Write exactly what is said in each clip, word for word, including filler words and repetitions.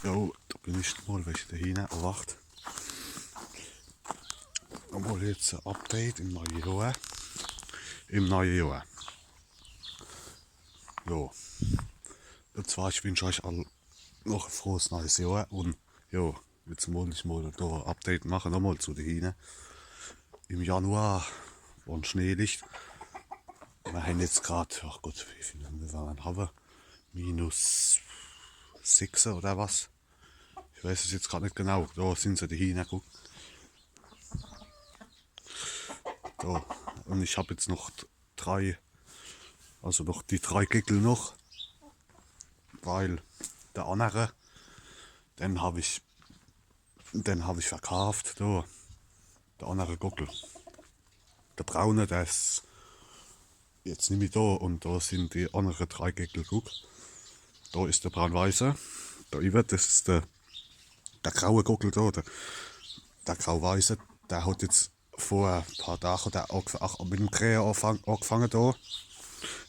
Jo, do bin ich mol, welche do hinne erwacht. Mol jetzt e Update im neie Johr. Im neie Johr. Jo. Un zwar, ich wünsch eich all noch e frohes neies Johr un jo, jetzt wollt ich mol do e Update mache, nochmol zu de Hinner. Im Januar, wann Schnee liegt. Mir hän jetzt grad, ach Gott, wie viel hän mir dann? Hawwe minus sechse oder was? Ich weiß es jetzt grad net genau. Do sin se, die Hinner, guck. So, un ich hab jetzt noch d-, drei, also noch die drei Geckel noch, weil der annere, den hab ich, den hab ich verkaaft, do, der annere Gockel. Der braune, der is jetzt nimmi do, un do sin die annere drei Geckel, guck. Do is der braun-weiße, do iwwer, das is der, der graue Gockel do, der, der grau-weiße, der hat jetzt vor e paar Daach hat er aagef-, ach, mit dem Krähe aagefang-, aagfange do.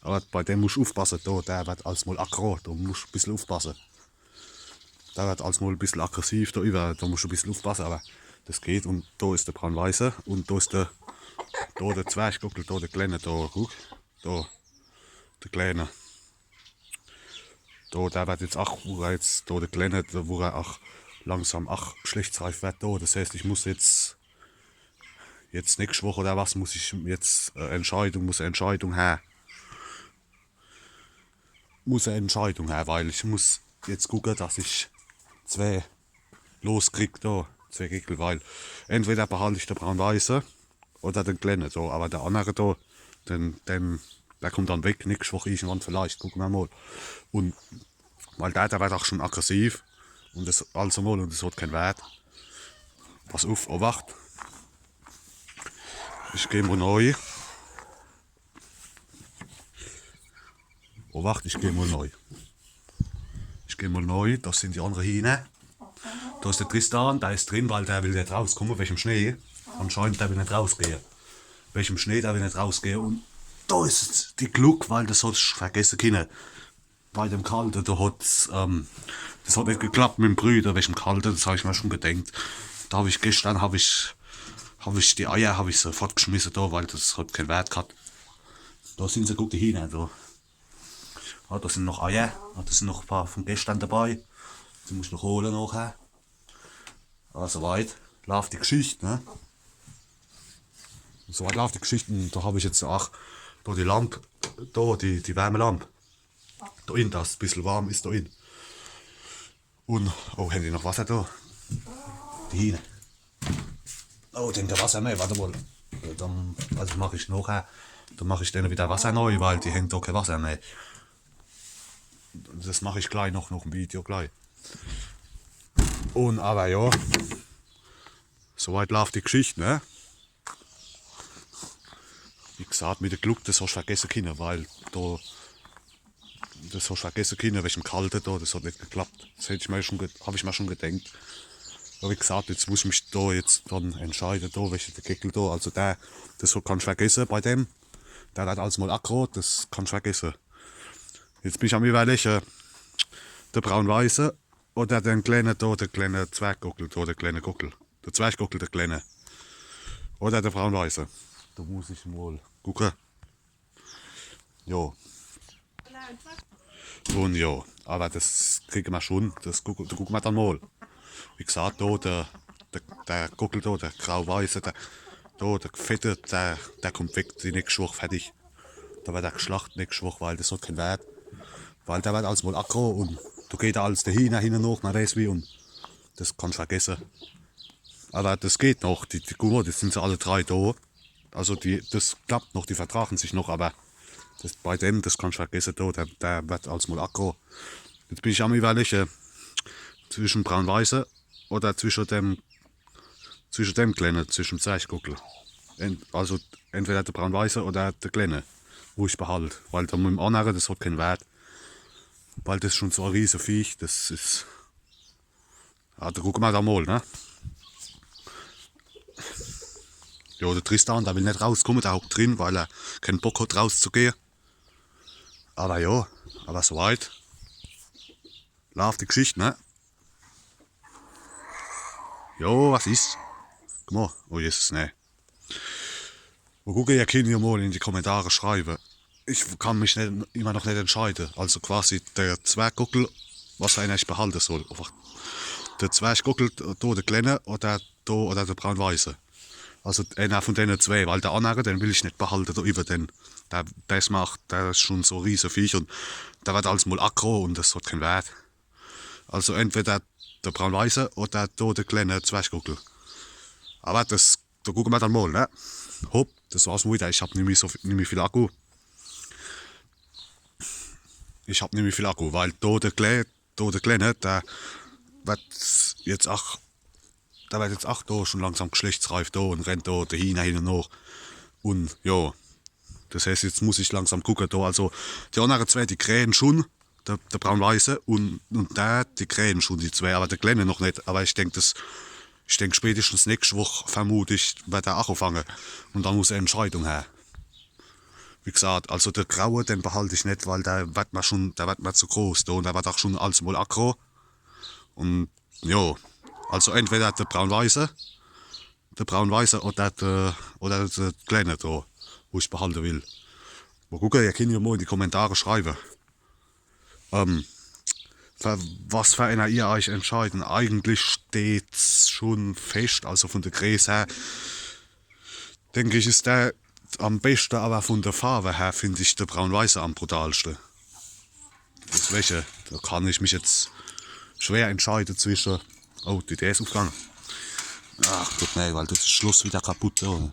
Awwer bei dem musch ufpasse, do, der werd als mol aggro, do musch bissel ufpasse. Der werd als mol bissel aggressiv, do iwwer, do musch bissel ufpasse, awwer das geht. Un do is der braun-weiße un do is der, do der Zwerggockel, do der Klenne, do, guck, do, der Klenne. Do, der werd jetzt ach, wo er jetzt, do der Klenne, do, wo er ach langsam ach geschlechtsreif werd, do. Das heißt, ich muss jetzt, jetzt nächscht Woch oder was, muss ich jetzt, äh, Entscheidung, muss e Entscheidung her. Muss e Entscheidung her, weil ich muss jetzt gucke, dass ich zwee loskrieg do, zwee Geckel, weil entweder behalt ich de Braun-Weiße oder de Klenne do, awwer der annere do, den, den, der kummt dann weg, nächscht Woch irgendwann vielleicht, gucke mer mol. Un weil der, der werd ach schun aggressiv un das als mol un das hat kee Wert. Pass uf, Obacht. Ich geh mol nei. Obacht, ich geh mol nei. Ich geh mol nei, das sin die annere Hinner. Do is der Tristan, der is drin, weil der will net rauskumme wechem Schnee. Anscheinend, der will net rausgehe. Wechem Schnee, der will net rausgehe. Un do is die Gluck, weil das hat ich vergesse kinne. Bei dem Kalte, do hat's, ähm, das hat net geklappt mit dem Brüde, wechem Kalte, das hab ich mer schun gedenkt. Do hab ich geschtern, hab ich, hab ich die Eier, hab ich se fortgeschmisse do, weil das hat kee Wert gehat. Do sin se, guck, die Hinner, do. Ah, do sin noch Eier. Ah, do sin noch e paar vun geschtern debei. Die muss ich noch hole nochher. Ah, so weit laaft die Geschicht, ne? So weit laaft die Geschicht. Un do hab ich jetzt ach do die Lamp, do die, die Wärmelamp. Do in, dass bissel warm is do in. Un, oh, hän die noch Wasser do? Die Hinner. Oh, die hän kee Wasser meh, wart emol. Äh, dann, also mach ich nochher, dann mach ich denne widder Wasser nei, weil die hän do kee Wasser meh. Das mach ich glei noch, noch im Video glei. Un awwer jo, so weit laaft die Geschicht, ne? Wie gesaat, mit de Gluck, das hasch vergesse kinne, weil do, das hasch vergesse kinne, wechem Kalte do, das hat net geklappt. Das hätt ich mer schun ge-, hab ich mer schun gedenkt. Awwer wie gesaat, jetzt muss ich mich do jetzt dann entscheide, do, welche de Geckel do, also der, das hat, kannsch vergesse bei dem. Der werd als mol aggro, das kannsch vergesse. Jetzt bin ich am Iwwerleche, de Braun-Weiße oder den Klenne do, de klenne Zwerggockel do, de klenne Gockel. De Zwerggockel, de klenne. Oder de Braun-Weiße. Do muss ich mol gucke. Jo. Un jo, awwer das kriege mer schun, das gucke, do gucke mer dann mol. Wie gesaat, do de, de, de Gockel do, de Grau-Weiße, de, do de Fette, der, der kummt weg die nächscht Woch, fertig. Do werd er geschlacht nächscht Woch, weil das hat kee Wert. Weil der werd als mol aggro un do geht er als de Hinner hinne noch, mer weiß wie, un das kannsch vergesse. Awwer das geht noch, die, die, guck mol, das sin se alle drei do. Also die, das klappt noch, die vertragen sich noch, awwer das, bei dem, das kannsch vergesse, do, der, der werd als mol aggro. Jetzt bin ich am Iwwerleche, zwische Braun-Weiße oder zwische dem, zwische dem Klenne, zwische Zwerggockel. Ent-, also entweder de Braun-Weiße oder de Klenne, wo ich behalt. Weil do mit dem annere, das hat kee Wert. Weil das is schun so e riese Viech, das is, ah, do gucke mer dann mol, ne? Jo, de Tristan, der will net rauskumme, der hockt drin, weil er kee Bock hat, rauszugehe. Awwer jo, awwer so weit laaft die Geschicht, ne? Jo, was is? Guck mol. Oh Jesus, nee. Mol gucke, ihr kinnt jo mol in die Kommentare schreiwe. Ich kann mich net, immer noch net entscheide. Also quasi de Zwerggockel, was für eener ich behalte soll. Einfach de Zwerggockel, do de Klenne oder do oder de Braun-Weiße. Also eener vun dene zwee, weil de annere, den will ich net behalte, do iwwer den. Der, der is mer ach, der is schun so e Rieseviech un der werd als mol aggro un des hot keen Wert. Also entweder de Braun-Weiße oder do de klenne Zwerggockel. Awwer des, do gucke mer dann mol, ne? Hopp, des war's mol widder. Ich hab nimmi so vi-, nimmi viel Akku. Ich hab nimmi viel Akku, weil do de Klä-, do de Klenne, der werd jetzt ach, der werd jetzt ach do schun langsam geschlechtsreif do un rennt do de Hiehner hin un noch. Un jo, des heißt, jetzt muss ich langsam gucke do. Also die annere zwee, die krähe schun, de, de Braun-Weiße un, un der, die krähe schun, die zwee, awwer de Klenne noch net. Awwer ich denk, des, ich denk, spätestens nächscht Woch, vermut ich, werd der ach afange. Un dann muss e Entscheidung her. Wie gesaat, also de Graue, den behalt ich net, weil der werd mer schun, der werd mer zu groß do un der werd ach schun als mol aggro. Un jo, also entweder de Braun-Weiße, de Braun-Weiße oder de, oder de Klenne do, wo ich behalte will. Mol gucke, ihr kinnt jo mol in die Kommentare schreiwe. Ähm, für was für eener ihr eich entscheiden. Eigentlich steht's schun fescht, also vun de Greeß her, denk ich, is der am beschte, awwer vun de Farwe her find ich de Braun-Weiße am brutalschte. Deswege, do kann ich mich jetzt schwer entscheide zwische. Oh, die Deer is ufgange. Ach Gott, nee, weil des Schloss widder kaputt do.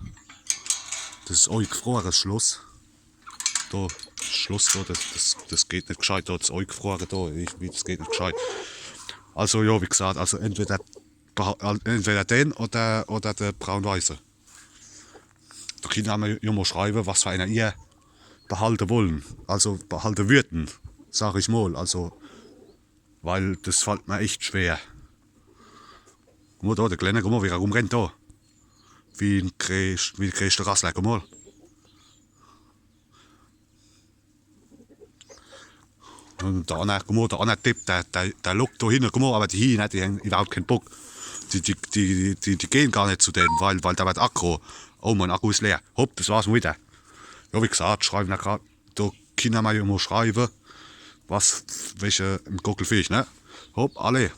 Des is eigefrore, des Schloss. Do, des Schloss do, des, des, des geht net gescheit do, des eigefrore do, irgendwie, des geht net gescheit. Also jo, wie gesaat, also entweder beha-, al-, entweder den oder, oder de Braun-Weiße. Do kinnt ihr mer jo mol schreiwe, was für eener ihr behalte wolle. Also behalte würden, sag ich mol. Also, weil des fallt mer echt schwer. Guck mol do, de Klenne, guck mol, wie er rumrennt do. Wie e Greeß-, wie de greeßschte Rassler, guck mol. Un de annere, guck mol, de annere Depp, der, der, der lockt do hinne, guck mol, awwer die Hiehner, die hen iwwerhaupt keen Bock. Die, die, die, die, die gehn gar net zu dem, weil, weil der werd aggro. Oh, mein Akku is leer. Hopp, des war's mol widder. Jo, wie gesaat, schreiwe mer grad, do kinnt ihr mer jo mol schreiwe, was, welche im Gockel ficht, ne? Hopp, alla.